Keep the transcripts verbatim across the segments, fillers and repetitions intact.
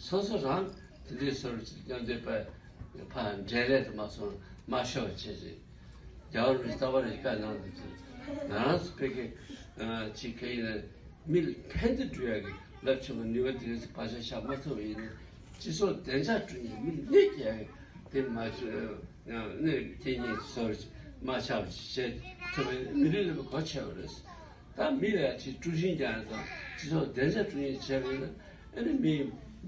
སོ་སོ་རང་དེ་འདྲའི་བཟོ་འདྲ་ཅིག་མཉམ་འདུས་པ་ཕར་འབྲེལ་ལས་དུ་མ་སོང་མ་ཤོར་བ་བྱས་རེད། རྒྱལ་བ་རིན་པོ་ཆེ་རྟ་པ་རི་བཀའ་གནང་འདུག་ཅིག་ང་རང་ཚོ་བོད་ཀྱི་ཅིག་ག་ཡིན་ན་མི་ལ་ཕན་བདེ་འགྲོ་ཡག་གི་རླབས་ཆེན་པོ་ནུས་པ་དེ་རིང་བར་ཆད་བཞག་མ་ཐུབ་པ་ཡིན་ན་སྤྱི་ཚོགས་བདེ་འཇགས་བསྐྲུན་ནས་མི་ལ་གནོད་སྐྱེལ་ཡག་གི་དེ་མ་གནོད་སྐྱེལ་མཁན་བཟོ་འདྲ་ཅིག་མ་ཆགས་པ་ཅིག་བྱེད་ཐུབ་པ་ཡིན་ན་མི་ལུས་ལ་གོ་ཆེ་བ་རེད། ད་མི་ལ་ཅིག་དཀྲུག་ཤིང་རྒྱག་ཡ་དང་སྤྱི་ཚོགས་བདེ་འཇགས་བསྐྲུན་ཡ་བྱས་པ་ཡིན་ན་ཨ་ནི་མི་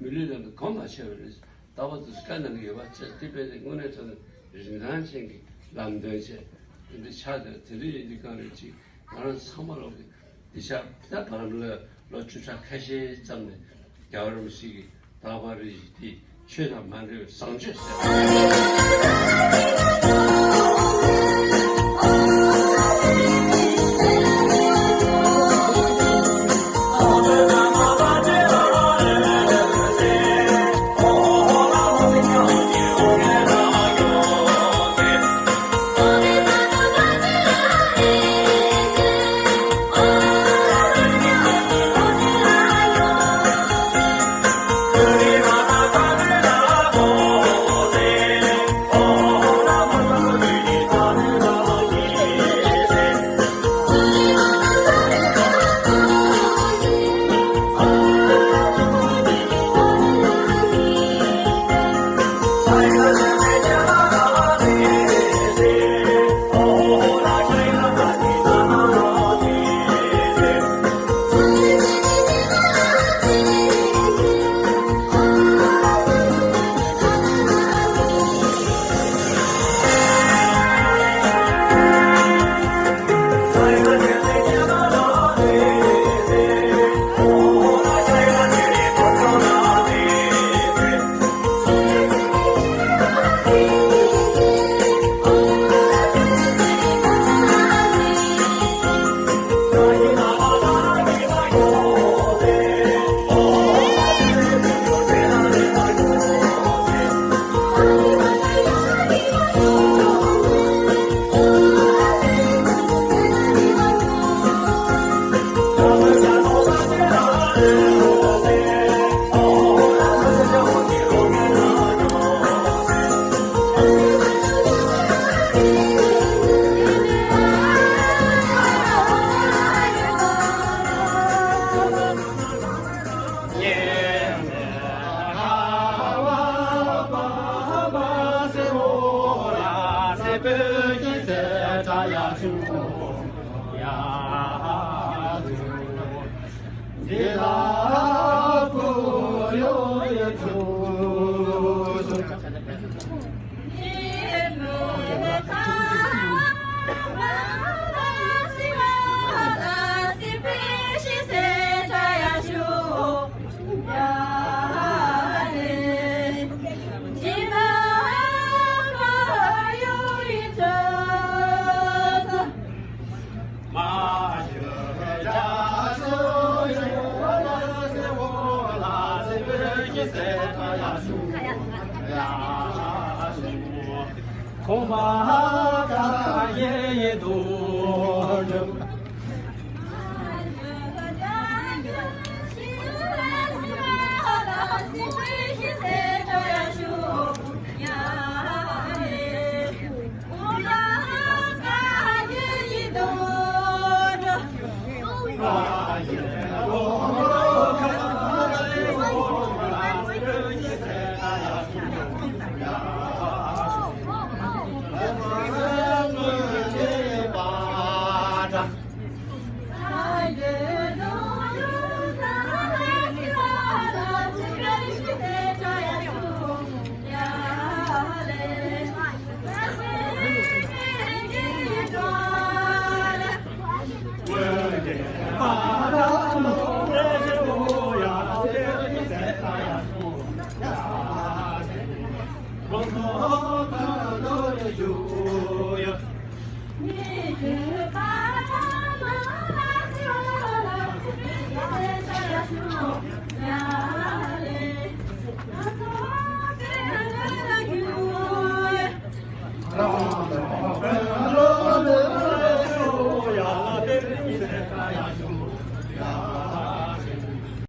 མི་ལུས་ལ་ནི་གོ་མ་ཆོད་པ་རེད། ལྟ་བ་དུ་བཀའ་གནང་གི་ཡོད་པ་བྱས་ཏེ་དཔེ་དེ་དངོས་གནས་དྲང་གནས་རིན་ཐང་ཅན་གྱི་ལམ་སྟོན་བྱས་དེ་འདྲ་ཆགས་བསྡད་དེ་འདྲ་ཡིན་དུས་གང་རེད་ཅིག་ང་རང་ཚང་མ་ལོག་གི་འདི་ཆགས་ད་བར་ལ་ལོ་བཅུ་ཕྲག་ཁ་ཤས་ཙམ་ནས་རྒྱལ་བ་རིན་པོ་ཆེ་གི་རྟག་པར་རེ་ཞིག་དེ་ཆོས་དང་མ་འབྲེལ་བའི་བཟང་སྤྱོད་ཟེར།